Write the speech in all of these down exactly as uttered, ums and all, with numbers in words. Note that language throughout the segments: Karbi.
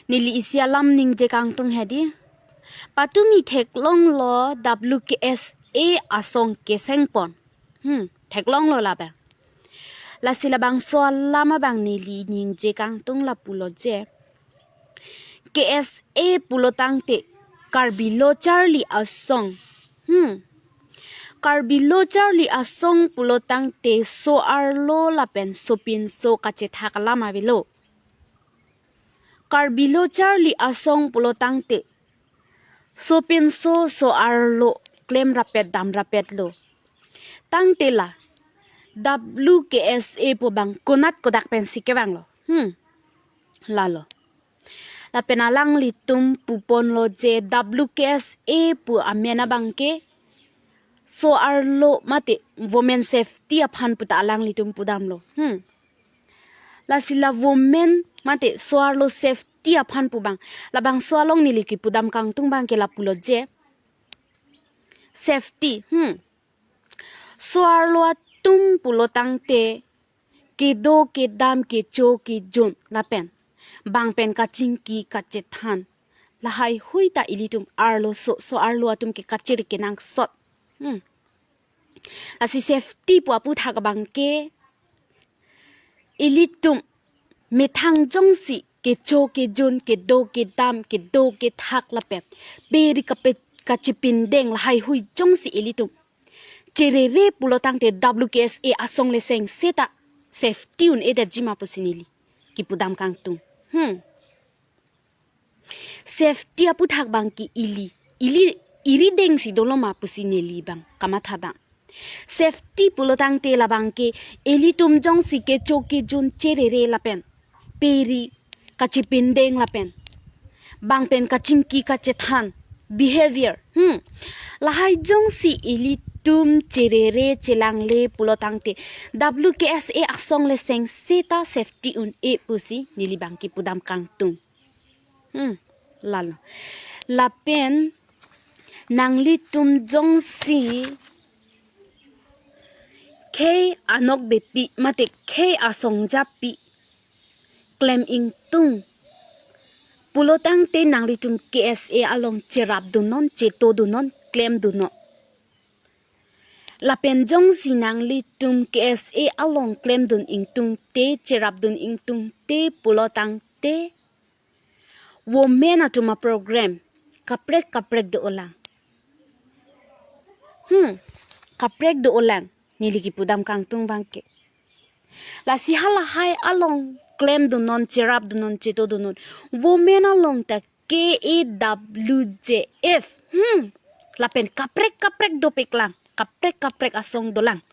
Neli isi alam ningje kangtung hedi. Patumi theklonglo W K S A asong kesengpon. Hmm, theklonglo labe. Lasi labangso alam abang neli ningje kangtung lapulo je, K S A pulotangte Karbi Lo Charli Asong. Hmm. Karbi Lo Charli Asong pulotangte so-arlo lapen sopinso kachethak alam avelo. Karbi Lo Charli Asong pulotangte sopinso so-arlo klem rapet dam rapetlo. Tangte la W K S A pu abang konat kodak pensi kevanglo. Hmm. Lalo. Lapen alanglitum puponlo je W K S A pu amen abangke so-arlo mate women safety aphan puta alanglitum pudamlo. Hmm. Lasi la women mate so-arlo safety aphan pu abang, labangso along neli kipudam kangtung abangke lapulo je, safety. Hmm. So-arlo atum pulotangte kedo kedam kecho kejun lapen bang pen kachingki kachethan lahaihui ta ilitum arloso, so-arlo atum ke kachiri kenangsot. Hmm. Lasi safety pu aputhak abangke ilitum methang jongsi kecho kejun, kedo kedam, kedo kethak lapen pe ri kape kachipindeng lahaihui jongsi ilitum cherere pulotangte W K S A asong le seng seta safety un-edetji ma pusi neli kipudam kangtung. Hmm. Safety aputhak abangke ili, ili, iri dengsi dolo ma pusi neli abang kamathadam. Safety pulotangte labangke ilitum jongsi kecho kejun cherere lapen pe ri kachipindeng lapen bang pen kachingki kachethan behavior. Hmm. Lahai jongsi ilitum cherere chelangle pulotangte W K S A asong le seng seta safety un-e pusi neli abang kipudam kangtung. Hmm. Lalo. Lapen nanglitum jongsi khei anokbepi mate khei asongjapi klem ingtung pulotangte nanglitum K S A along cherapdunnon, chetodunnon, klemdunnon. Lapen jongsi nanglitum K S A along klemdun ingtungte, cherapdun ingtungte pulotangte women atum aprogram kaprek kaprek do-olang. Hmm, kaprek do-olang. Neli kipudam kangtung abangke. Lasi halahai along klemdunnon, cherapdunnon, chetodunnon women along ta K A W J F. Hmm. Lapen kaprek kaprek dopiklang, kaprek kaprek asong dolang.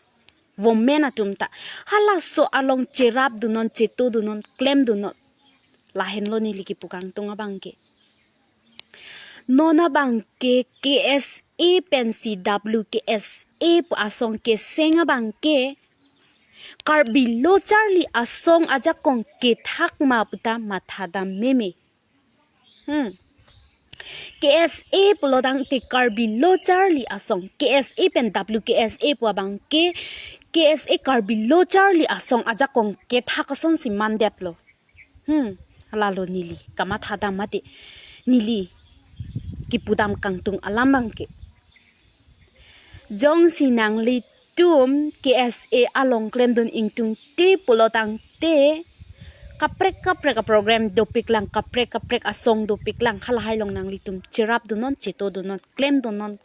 Women atum ta halaso along cherapdunnon, chetodunnon, klemdunnon. Lahenlo neli kipu kangtung abangke. Non abangke K S A pensi W K S A pu asong keseng abangke Karbi Lo Charli Asong ajakong kethak ma puta mathadam meme. Hmm. K S A pulotangte Karbi Lo Charli Asong, K S A pen W K S A pu abangke K S A Karbi Lo Charli Asong ajakong kethak asonsi mandetlo. Hmm, lalo neli kamathadam mate neli kipudam kangtung alam abangke. Jongsi nanglitum K S A along klemdun ingtungte pulotangte kaprek kaprek aprogram dopiklang, kaprek kaprek asong dopiklang, halahai along nanglitum cherapdunnon, chetodunnon, klemdunnon,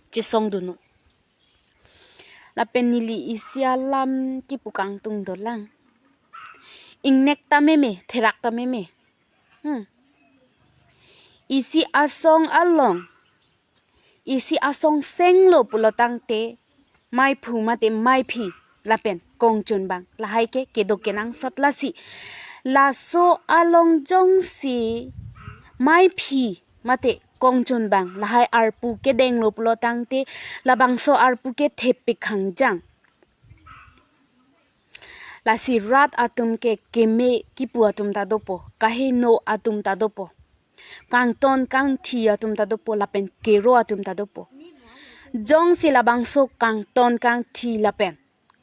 chesongdunnon. Lapen neli isi alam kipu kangtung dolang. Ingnek ta meme, therak ta meme. Hmm. Isi asong along, isi asong senglo pulotangte maiphu mate maiphi lapen kongchun abang lahai ke kedo kenangsot lasi. Laso along jongsi maiphi mate kongchun abang lahai arpu kedenglo pulotangte labangso arpu ke thepik hangjang. Lasi rat atum ke keme kipu atum ta dopo, kaheno atum ta dopo, kangton kangthi atum ta dopo, lapen kero atum ta dopo. Jongsi labangso kangton kangthi lapen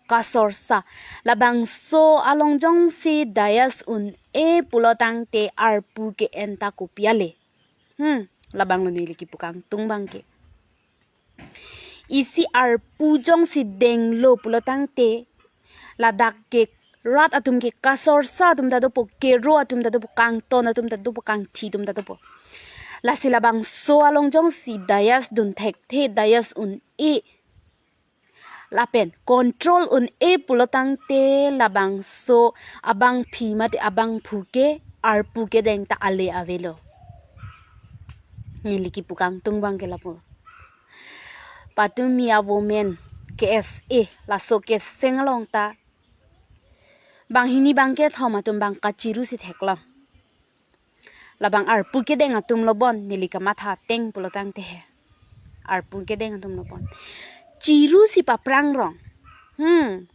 kasorsa. Labangso along jongsi dais un-e pulo tangte arpu ke-en ta kopi ale. Hmm, labanglo neli kipu kangtung abangke. Isi arpu jongsi denglo pulo tangte, ladak ke rat atum ke kasorsa atum ta dopo, kero atum ta dopo, kangton atum ta dopo, kangthi atum ta dopo. Lasi labangso along jongsi dais dun thekthe, dais un-e lapen control un-e pulo tangte, labangso abangpi mate abangphu ke arpu kedeng ta ale avelo. Neli kipu kangtung abangke lapu. Patumi a-women K S A, laso keseng along ta banghini bangkethom atum bang kachiru si theklong. Labang arpu kedeng atum lo bon, neli kamatha ateng pulo tangte he. Arpu kedeng atum lo bon. Chiru si paprangrong. Hmm.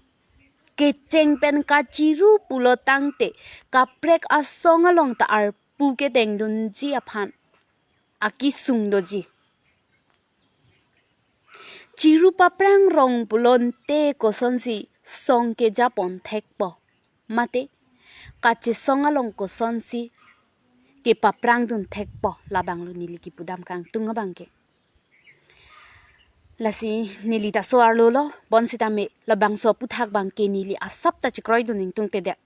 Kecheng pen kachiru pulo tangte, kaprek asong along ta arpu kedeng dunji aphan akesung doji. Chiru paprangrong pulote kosonsi song kejapon thekpo, mate kachesong along kosonsi kepaprang dun thekpo, labanglo neli kipudam kangtung abangke. Lasi neli ta so-arlo lo, bonsitame labangso aputhak abangke neli asap ta chekroi dun ingtungtedet.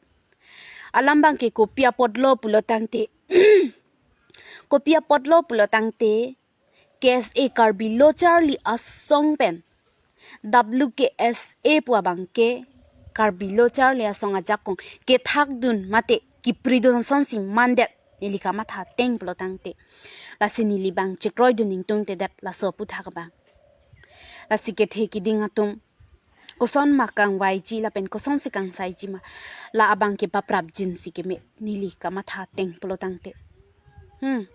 Alam abangke kopi apotlo pulo tangte, kopi apotlo pulo tangte, K S A Karbi Lo Charli Asong pen W K S A pu abangke Karbi Lo Charli Asong ajakong kethak dun mate kipri dun asonsi mandet, neli kamatha ateng pulo tangte. Lasi neli bang chekroi dun ingtungtedet laso aputhak abang. Lasi kethe kiding atum koson ma kangvaiji lapen kosonsi kangsaiji ma, la abangke paprapjin si keme, neli kamatha ateng pulo tangte. Hmm,